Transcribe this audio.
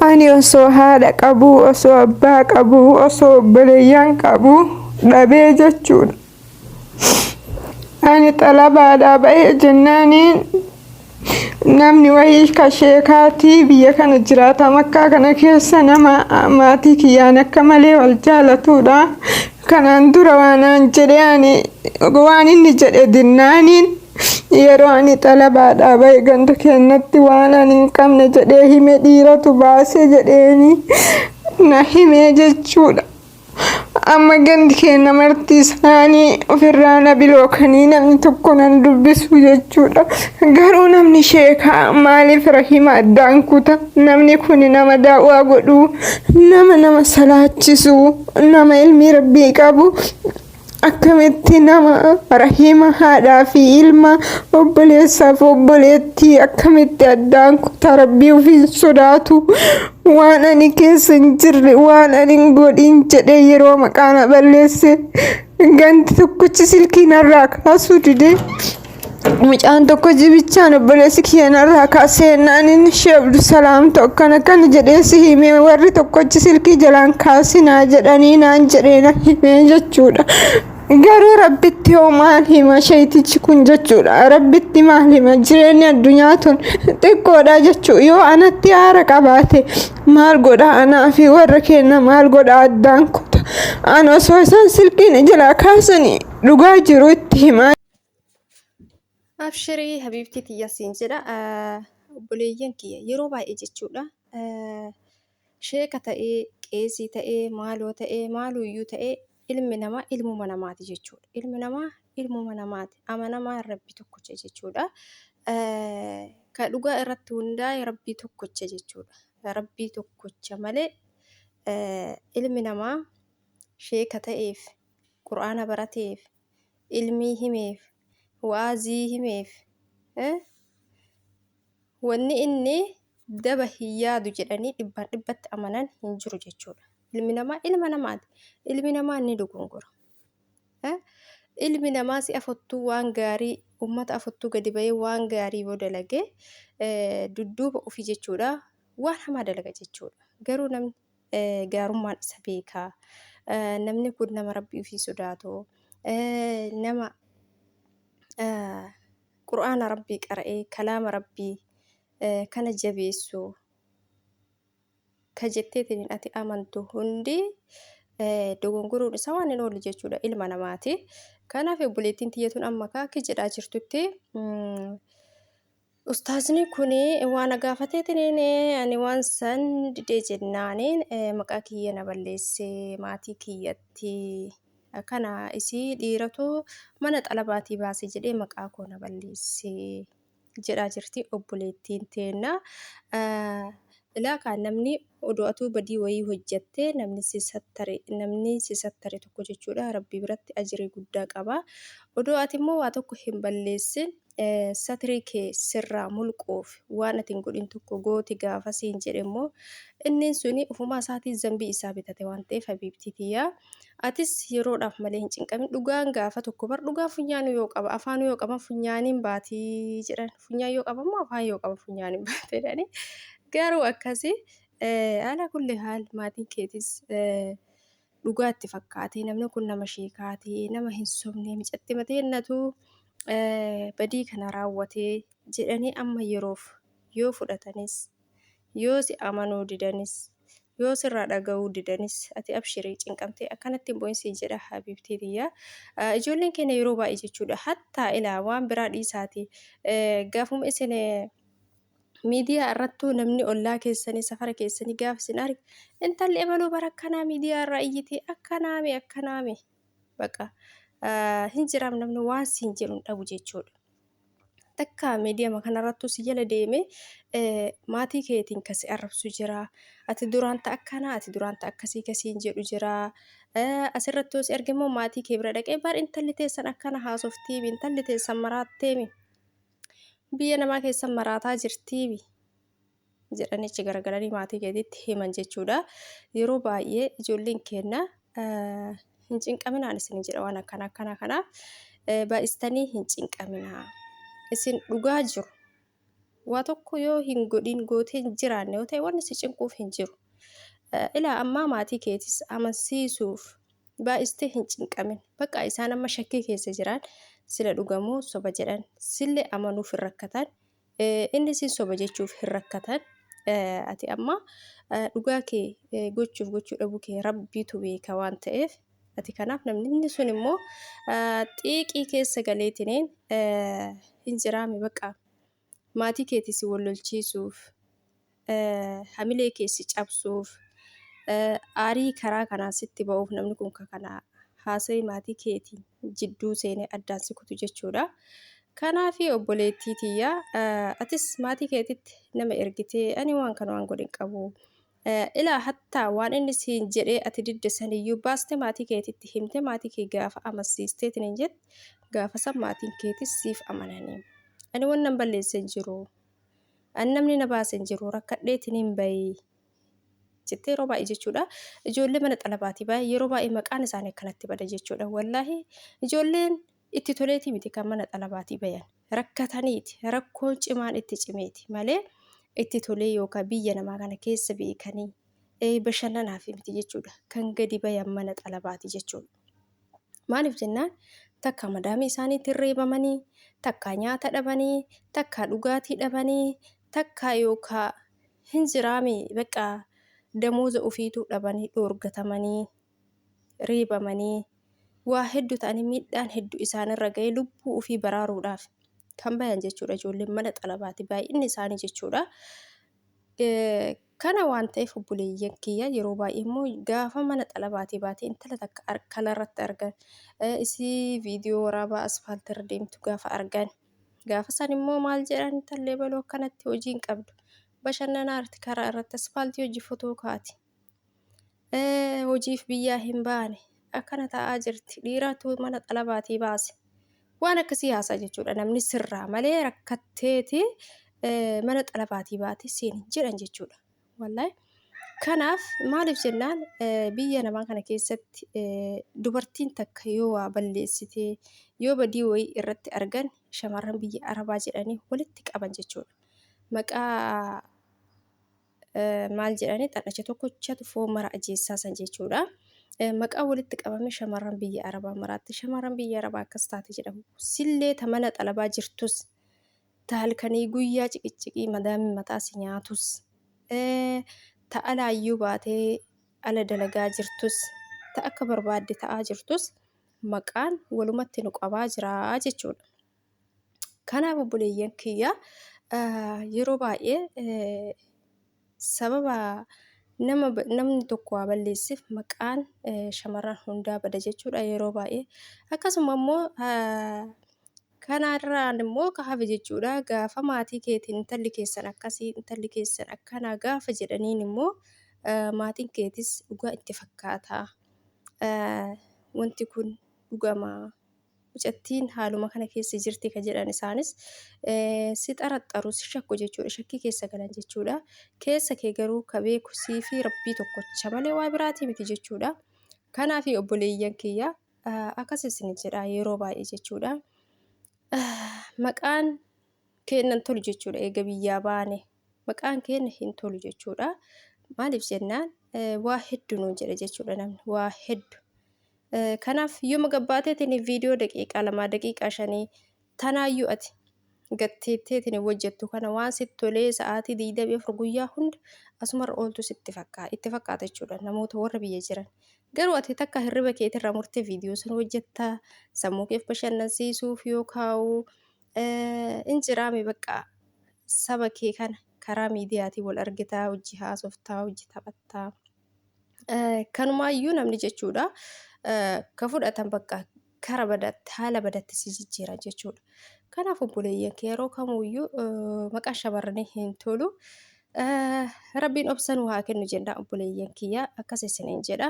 Ani osoo haadha qabuu, osoo abbaa qabuu, osoo obboleeyyan qabuu dhabee jechuudha. Ani xalabaadhaa ba'ee jennaaniin namni wayii ka sheekaatii biyya kana jiraata makkaa kana keessa nama maatii kiyyaan akka malee wal jaalatudha. Kanaan dura waanaan jedhe ani waan inni jedhe dinnaaniin yeroo ani xalabaadhaa ba'e ganda keenyatti waan ani hin qabne jedhee hime dhiiratu baase jedheeni na himee jechuudha. Amma gandi keenya marti isaanii ofirraa na bilookanii namni tokko nan dubbisu jechuudha. Garuu namni sheekaa maaliif rahima addaan kuta? Namni kun nama daawwaa godhu, nama nama salaachisu, nama ilmii rabbii qabu. Akkamitti nama rahima haadhaa fi ilma obboleessaa fi obboleettii akkamitti addaan kuta? Rabbii ofiin sodaatu. Waan ani keessa hin jirre, waan ani hin godhin jedhee yeroo maqaa na balleesse ganti tokkichi silkii narraa kaasuu dide. Mucaan tokko jibichaan obboleessi kiyya narraa kaasee naan inni ishee Abdusalaam akkana akkana jedhee si himee warri tokkochi silkii jalaan kaasinaa jedhanii naan jedhee na himee jechuudha. Garuu rabbitti hoo maal hima sheeytichi kun jechuudha. Rabbitti maal hima jireenyi addunyaa tun xiqqoodha jechuu yoo anatti haara qabaate maal godha anaa fi warra keenya maal godha addaan kuta. An osoo isaan silkiin jalaa kaasanii dhugaa jiru itti himaa. Abshirii habiibtii tiyya siin jedha. Obboleeyyan kiyya yeroo baay'ee jechuudha. Sheeka ta'ee, qeesii ta'ee, maaloo ta'ee, maaluyyuu ta'ee ilmi namaa ilmuma namaati jechuudha. Ilmi namaa ilmuma namaati. Amanamaan rabbi tokkocha jechuudha. Ka dhugaa irratti hundaa'e rabbii tokkocha jechuudha. Rabbii tokkocha malee ilmi namaa sheeka ta'eef, qur'aana barateef, ilmii himeef, wa'aazii himeef, wanni inni daba hin yaadu jedhanii dhibbaan dhibbatti amanan hin jiru jechuudha. Ilmi namaa ilma namaati. Ilmi namaa ni dogongora. Ilmi namaa si afottuu waan gaarii uummata afottuu gadi bahee waan gaarii yoo dalage dudduuba ofii jechuudha waan hamaa dalaga jechuudha. Garuu namni gaarummaan isa beeka. Namni kun nama rabbii ofii sodaatu, nama qur'aana rabbii qara'ee kalaama rabbii kana jabeessu ka jetteetiin ati amantu hundi dogongoruun isaa waan hin oolle jechuudha ilma namaati. Kanaaf obboleettiin tiyya tun amma kaa akka jedhaa jirtutti Ustaazni kun waa na gaafateetiniin ani waan san didee jennaaniin maqaa kiyya na balleesse maatii kiyyatti kana isii dhiiratu mana xalabaatii baase jedhee maqaa koo na balleesse jedhaa jirti obboleettiin teenna. Ilaa kaa namni odoo atuu badii wayii hojjatte namni si sattare namni si sattare tokko jechuudha rabbii biratti ajrii guddaa qaba. Odoo ati immoo waa tokko hin balleessin satrii kee sirraa mulquuf waan ati hin godhin tokko gooti gaafa siin jedhe immoo innin suni ufumaa isaatii zambii isaa bitate waan ta'eef habiibtii tiyyaa atis yeroodhaaf malee hin cinqamin dhugaan gaafa tokko bar dhugaa funyaanuu yoo qaba afaanuu yoo qaban funyaaniin baatii jedhan funyaan yoo qaban moo afaan yoo qaban funyaaniin baati jedhani garuu akkasi ala kulli haal maatiin keetis dhugaa itti fakkaatee namni kun nama sheekaati nama hin sobne micatti mateennatu badii kana raawwatee jedhanii amma yeroof yoo fudhatanis yoo si amanuu didanis yoo sirraa dhaga'uu didanis ati abshirii cinqamtee akkanatti hin bo'in siin jedha habiibtii tiyya. Ijoolleen keenya yeroo baay'ee jechuudha hattaa ilaa waan biraa dhiisaati gaafuma isin miidiyaa irrattuu namni ollaa keessanii safara keessanii gaafa isin arge intalli ebaluu bara akkanaa miidiyaa irraa iyyitee akkanaame akkanaame baqa hin jiraam namni waan siin jedhu hin dhabu jechuudha. Takka miidiyama kanarrattuu si jala deeme maatii keetiin kan si arrabsu jira. Ati duraan ta akkanaa ati duraan ta akkasii ka siin jedhu jira. Asirratti yoo si arge immoo maatii kee bira dhaqee bar intalli teessan akkana haasoftiimi intalli teessan maraatteemi. Biyya namaa keessa maraataa jirtiimi jedhanii achi garagalanii maatii keetitti himan jechuudha. Yeroo baay'ee ijoolleen keenya hin cinqaminaan isin jedha waan akkana akkana kanaaf baay'istanii hin cinqaminaa. Isin dhugaa jiru Waa tokko yoo hin godhin gootee hin jiraanne yoo ta'e wanni si cinquuf hin jiru. Ilaa ammaa maatii keetis amansiisuuf baay'istee hin cinqamin. Bakka isaan amma shakkii keessa jiran sila dhugamoo soba jedhan sillee amanuuf hin rakkatan. Inni sin soba jechuuf hin rakkatan. Ati amma dhugaa kee gochuuf gochuu dhabuu kee rabbiitu beeka waan ta'eef ati kanaaf namni inni sun immoo xiiqii keessa galeetiniin hin jiraame bakka maatii keetii si wal lolchiisuuf hamilee kee si cabsuuf aarii karaa kanaan sitti ba'uuf namni kun ka kana haasa'ee maatii keetii jidduu seenee addaan si kutu jechuudha. Kanaaf obboleettii tiyya atis maatii keetitti nama ergitee ani waan kana waan godhe hin qabu. Ilaa hattaa waan inni siin jedhee ati didde saniyyuu baaste maatii keetitti himte maatii kee gaafa amansiisteetiin hin jette gaafa san maatiin keetis siif amananii. Ani wannan balleesse hin jiru. Ani namni na baase hin jiru rakkadheetiin hin bayi. Jettee yeroo baay'ee jechuudha. Ijoollee mana xalabaatii baay'ee yeroo baay'ee maqaan isaanii akkanatti bada jechuudha. Wallaahi ijoolleen itti toleetii miti kan mana xalabaatii bayan. Rakkataniiti. Rakkoon cimaan itti cimeeti malee itti tolee yookaan biyya namaa kana keessa beekanii bashannanaaf miti jechuudha. Kan gadi bayan mana xalabaati jechuudha. Maaliif jennaan takka madaamii isaaniitiin reebamanii, takka nyaata dhabanii, takka dhugaatii dhabanii, takka yookaan hin jiraame bakka damooza ofiituu dhabanii dhoorgatamanii reebamanii waa hedduu ta'anii miidhaan hedduu isaanirra ga'ee lubbuu ofii baraaruudhaaf kan bayan jechuudha ijoolleen mana xalabaati baay'inni isaanii jechuudha. Kana waan ta'eef obboleeyyan kiyya yeroo baay'ee immoo gaafa mana xalabaatii baatee intala takka kalarratti argan isii viidiyoo waraabaa asfaaltirra deemtu gaafa argan gaafa san immoo maal jedhan intallee baloo akkanatti hojii hin qabdu bashannanaarti karaa irratti asfaaltii hojii fotoo kaati. Hojiif biyyaa hin baane akkana taa'aa jirti dhiiraatu mana xalabaatii baase waan akkasii haasaa jechuudha namni sirraa malee rakkatteeti mana xalabaatii baate siin jedhan jechuudha wallahi. Kanaaf maaliif jennaan biyya namaa kana keessatti dubartiin takka yoo waa balleessitee yoo badii wayii irratti argan shamarran biyya arabaa jedhanii walitti qaban jechuudha. Maqaa maal jedhanii xadhacha tokkochatu foon mara ajeessaa san jechuudha. Maqaa walitti qabame shamarran biyya arabaa maraatti shamarran biyya arabaa akkas taate jedhamu. Sillee ta mana xalabaa jirtus ta halkanii guyyaa ciqicciqii madaamii mataa si nyaatus ta alaayyuu baatee ala dalagaa jirtus ta akka barbaadde ta'aa jirtus maqaan walumatti nu qabaa jira jechuudha. Kanaaf obboleeyyan kiyya yeroo baay'ee sababa nama namni tokko waa balleesseef maqaan shamarran hundaa bada jechuudha yeroo baay'ee. Akkasuma immoo kanarraan immoo ka hafe jechuudha gaafa maatii keetiin intalli keessan akkasii intalli keessan akkanaa gaafa jedhaniin immoo maatiin keetis dhugaa itti fakkaata. Wanti kun dhugama. Mucattiin haaluma kana keessa jirti ka jedhan isaanis si xaraxxaru si shakku jechuudha shakkii keessa galan jechuudha keessa kee garuu ka beeku sii fi rabbii tokkocha malee waa biraatii miti jechuudha kanaaf obboleeyyan kiyya akkas isin jedha yeroo baay'ee jechuudha maqaan keenna hin tolu jechuudha eega biyyaa baane maqaan keenna hin tolu jechuudha maaliif jennaan waa hedduu nuun jedha jechuudha namni waa hedduu Kanaaf yooma gabbaateetiin viidiyoo daqiiqaa 2 daqiiqaa 5 tanaayyuu ati gatteetteetiin hojjettu kana waan sitti tolee sa'aatii 24 guyyaa hunda asumarra ooltu sitti fakkaa itti fakkaata jechuudha namoota warra biyya jiran. Garuu ati takka hirriba keetirraa murtee viidiyoo sana hojjettaa sammuu keef bashannansiisuuf yoo kaa'u in jiraame bakka saba kee kana karaa miidiyaatiin wal argitaa hojii haasoftaa hojii taphattaa. Kanumaayyuu namni jechuudha ka fudhatan bakka kara badaatti haala badaatti si jijjiiran jechuudha. Kanaaf obboleeyyan kee yeroo kamuyyuu maqaan shamarranii hin tolu. Rabbiin obsa nu haa kennu jenna obboleeyyan kiyya akkas isiniin jedha.